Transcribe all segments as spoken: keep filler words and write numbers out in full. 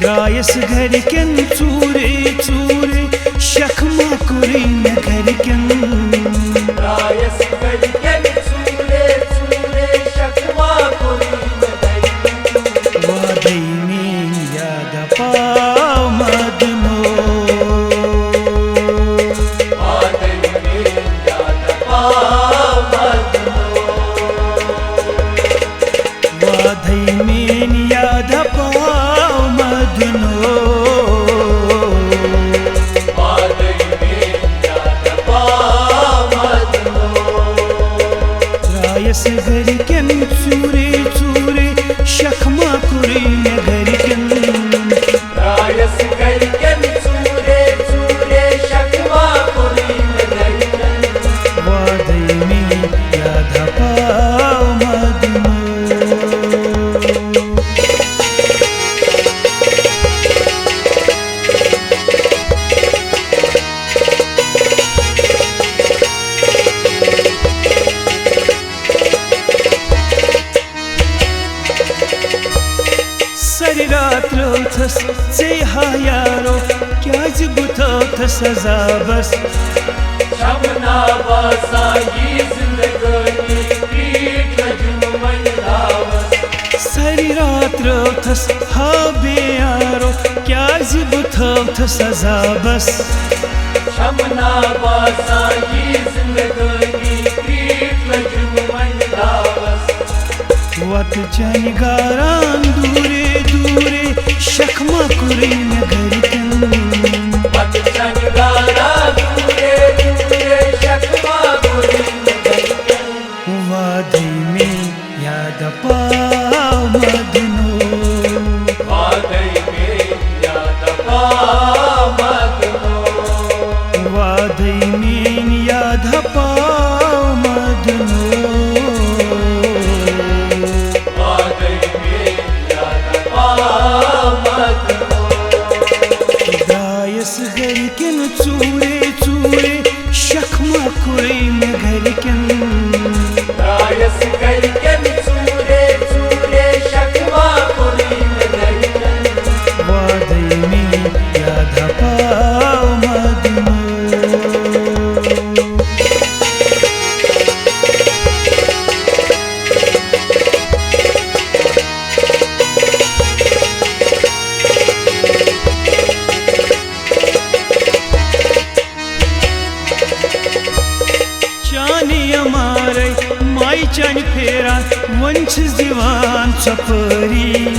درٛایَس گَرِکٮ۪ن ژوٗرے ژوٗرے، شکھ ما کوٚرُے مےٚ گَرِکٮ۪ن۔ درٛایَس گَرِکٮ۪ن ژوٗرے ژوٗرے، شکھ ما کوٚرُے مےٚ گَرِکٮ۪ن۔ وعدے میٛٲنۍ یاد پاو مدنو۔ وعدے میٛٲنۍ یاد پاو مدنو۔ وعدے میٛٲنۍ یاد پاو مدنو۔ وعدے میٛٲنۍ یاد پاو مدنو۔ درٛایَس گَرِکٮ۪ن ژوٗرے ژوٗرے، شکھ ما کوٚرُے مےٚ گَرِکٮ۪ن۔ درٛایَس گَرِکٮ۪ن ژوٗرے ژوٗرے، شکھ ما کوٚرُے مےٚ گَرِکٮ۪ن۔ وعدے میٛٲنۍ یاد پاو مدنو۔ سَرِ راتھ رٲوتھَس ژے ہا یارو، کیٛازِ بہٕ تھٲوتھَس عذابَس؟ شمنا باسان یہِ زندگٲنی، پیٖٹھ لٔجِم وۄنۍ داوَس۔ سَرِ راتھ رٲوتھَس ہا بے یارو، کیٛازِ بہٕ تھٲوتھَس عذابَس؟ شمنا باسان یہِ زندگٲنی، پیٖٹھ لٔجِم وۄنۍ داوَس۔ وَتہٕ چانہِ گاران دوٗرے دوٗرے، شکھ ما کوٚرُے مےٚ گَرِکٮ۪ن۔ وَتہٕ چانہِ گاران دوٗرے دوٗرے، شکھ ما کوٚرُے مےٚ گَرِکٮ۪ن۔ وعدے میٛٲنۍ یاد پاو مدنو۔ وعدے میٛٲنۍ یاد پاو مدنو۔ وعدے میٛٲنۍ یاد پاو مدنو۔ وعدے میٛٲنۍ یاد پاو مدنو۔ درٛایَس گَرِکٮ۪ن ژوٗرے ژوٗرے، شکھ ما کوٚرُے مےٚ گَرِکٮ۪ن۔ درٛایَس گَرِکٮ۪ن ژوٗرے ژوٗرے، شکھ ما کوٚرُے مےٚ گَرِکٮ۪ن۔ وعدے میٛٲنۍ یاد پاو مدنو۔ چانہِ یمارے مایہِ چانہِ پھیران، وۄنۍ چھِس دِوان ژۄپٲری۔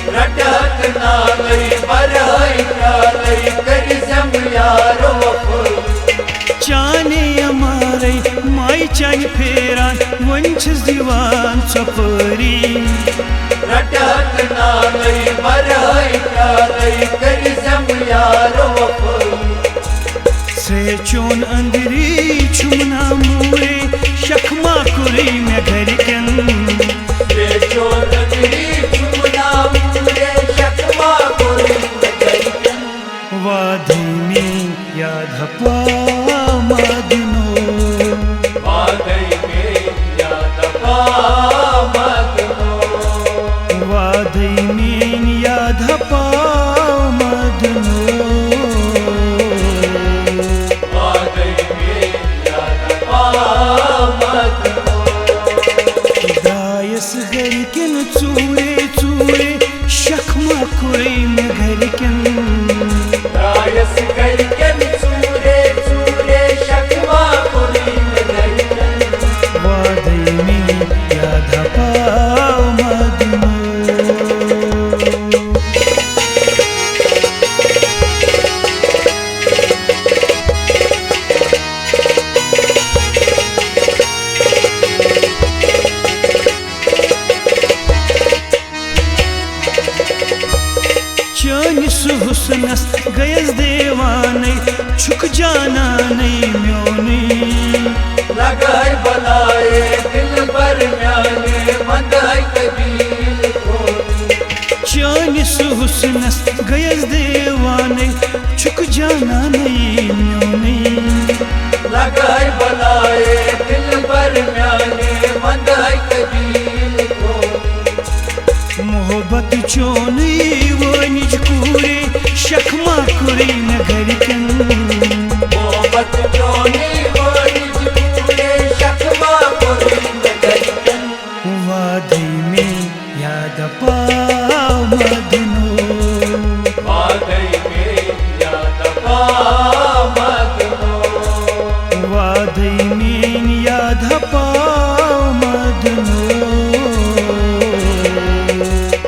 رٹہٕ ہتہٕ نالے، برہے پیالے، کٔرۍ زٮ۪م یارو وفٲیی۔ چانہِ یمارے مایہِ چانہِ پھیران، وۄنۍ چھِس دِوان ژۄپٲری۔ رٹہٕ ہتہٕ نالے، برہے پیالے، کٔرۍ زٮ۪م یارو وفٲیی۔ سُہ چون أنٛدری چھُم نا موٗرے، شکھ ما کوٚرُے مےٚ گرِکٮ۪ن۔ سُہ چون أنٛدری چھُم نا موٗرے، شکھ ما کوٚرُے مےٚ گرِکٮ۪ن۔ وعدے میٛٲنۍ یاد ہپا مدنو۔ وعدے میٛٲنۍ یاد ہپا مدنو۔ وعدے میٛٲنۍ یاد ہپا مدنو۔ وعدے میٛٲنۍ یاد ہپا مدنو۔ درٛایس گرِکٮ۪ن ژوٗرے ژوٗرے، شکھ ما کوٚرُے مےٚ گرِکٮ۪ن۔ درٛایس گرِکٮ۪ن ژوٗرے ژوٗرے، شکھ ما کوٚرُے مےٚ گرِکٮ۪ن۔ وعدے میٛٲنۍ یاد ہپا مدنو۔ چٲنِس حُسنس گٔیَس دیوانَے، چھُکھ جانانَے میونُے۔ لگے بلائے دلبر میانے، مندے قبیل کھولی۔ چٲنِس حُسنس گٔیَس دیوانَے، چھُکھ جانانَے میونُے۔ لگے بلائے دلبر میانے، مندے قبیل کھولی۔ محبت چونٕے وٲنِج کوٗرے، شکھ ما کوٚرُے مےٚ گرِکٮ۪ن؟ محبت چونٕے وٲنِج کوٗرے، شکھ ما کوٚرُے مےٚ گرِکٮ۪ن؟ وعدے مےٚ یاد پاو مدنو۔ وعدے مےٚ یاد پاو مدنو۔ وعدے مےٚ یاد پاو مدنو۔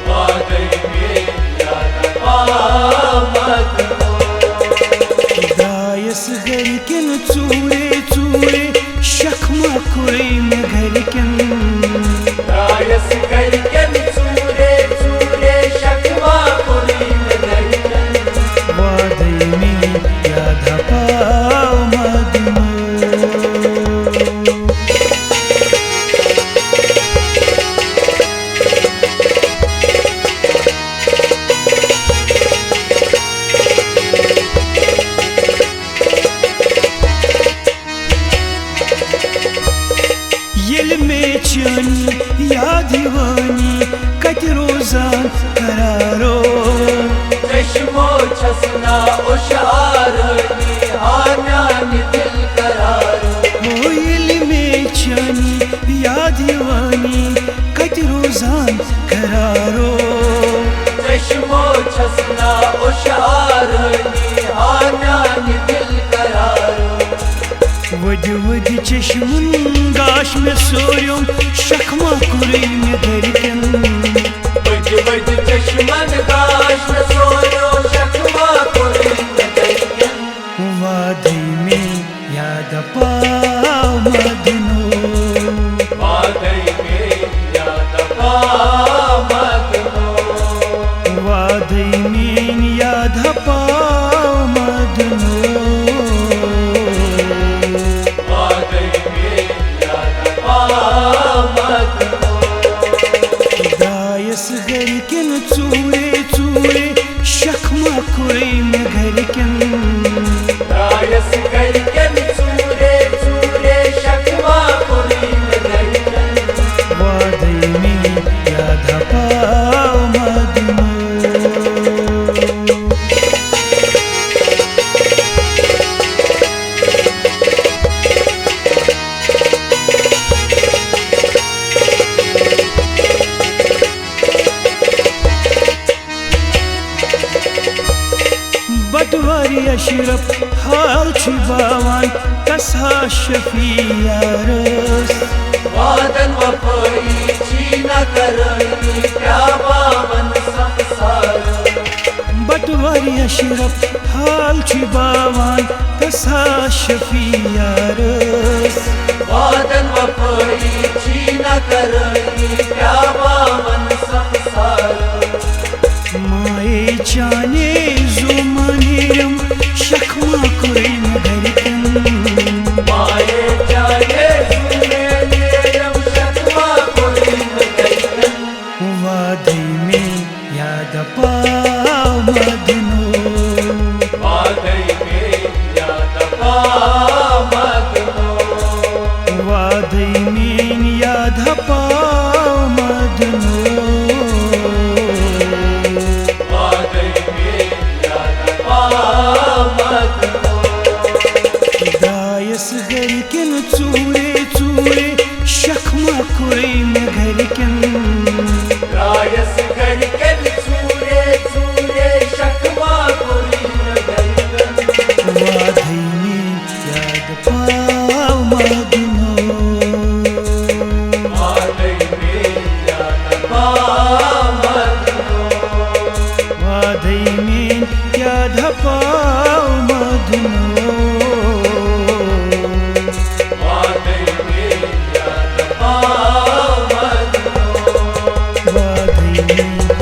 وعدے مےٚ یاد پاو مدنو۔ درٛایس گرِکٮ۪ن ژوٗرے ژوٗرے، شکھ ما کوٚرُے مےٚ گرِکٮ۪ن؟ درٛایس گرِکٮ۪ن ژوٗرے ژوٗرے، شکھ ما کوٚرُے مےٚ گرِکٮ۪ن؟ وعدے مےٚ یاد پاو مدنو۔ ییٚلہِ مےٚ چٲنۍ یاد یِوانی، کتہِ روزان قرارو؟ چشمو چھس نا اوش آرٲنی، ہا میانہِ دِل قرارو۔ ہو ییٚلہِ مےٚ چٲنۍ یاد یِوانی، کتہِ روزان قرارو؟ چشمو چھس نا اوش آرٲنی، ہا میانہِ دِل قرارو۔ ؤدِ ؤدِ چشمن گاش مےٚ سوریوم، شکھ ما کوٚرُے مےٚ گرِکٮ۪ن؟ ؤدِ ؤدِ چشمن گاش مےٚ سوریوم، شکھ ما کوٚرُے مےٚ گرِکٮ۪ن؟ وعدے مےٚ یاد پاو مدنو۔ وعدے مےٚ یاد پاو مدنو۔ وعدے مےٚ یاد پاو مدنو۔ وعدے مےٚ یاد پاو مدنو۔ درٛایس گرِکٮ۪ن ژوٗرے ژوٗرے، شکھ ما کوٚرُے مےٚ گرِکٮ۪ن؟ درٛایس گرِکٮ۪ن ژوٗرے ژوٗرے، شکھ ما کوٚرُے مےٚ گرِکٮ۪ن؟ وعدے مےٚ یاد پاو مدنو۔ بٹواری اشرف حال چھُ باوان، کس ہا شفیع یارس۔ وعدن وفٲیی چھی نہ کرٲنی، کیٛاہ باون سمسارس۔ بٹواری اشرف حال چھُ باوان، کس ہا شفیع یارس۔ وعدن وفٲیی چھی نہ کرٲنی، کیٛاہ باون سمسارس۔ مایے چانے زُو مانیرم، شکھ ما کوٚرُے مےٚ گرِکٮ۪ن؟ مایے چانے زُو مانیرم، شکھ ما کوٚرُے مےٚ گرِکٮ۪ن؟ وعدے مےٚ یاد پاو مدنو۔ وعدے مےٚ یاد پاو مدنو۔ وعدے مےٚ یاد پاو مدنو۔ وعدے مےٚ یاد پاو مدنو۔ درٛایس گرِکٮ۪ن ژوٗرے ژوٗرے، شکھ ما کوٚرُے مےٚ گرِکٮ۪ن؟ درٛایس گرِکٮ۪ن ژوٗرے ژوٗرے، شکھ ما کوٚرُے مےٚ گرِکٮ۪ن؟ وعدے مےٚ یاد پاو مدنو۔ وعدے مےٚ یاد پاو مدنو۔ وعدے مےٚ یاد پاو مدنو۔ وعدے مےٚ یاد پاو مدنو۔ وعدے مےٚ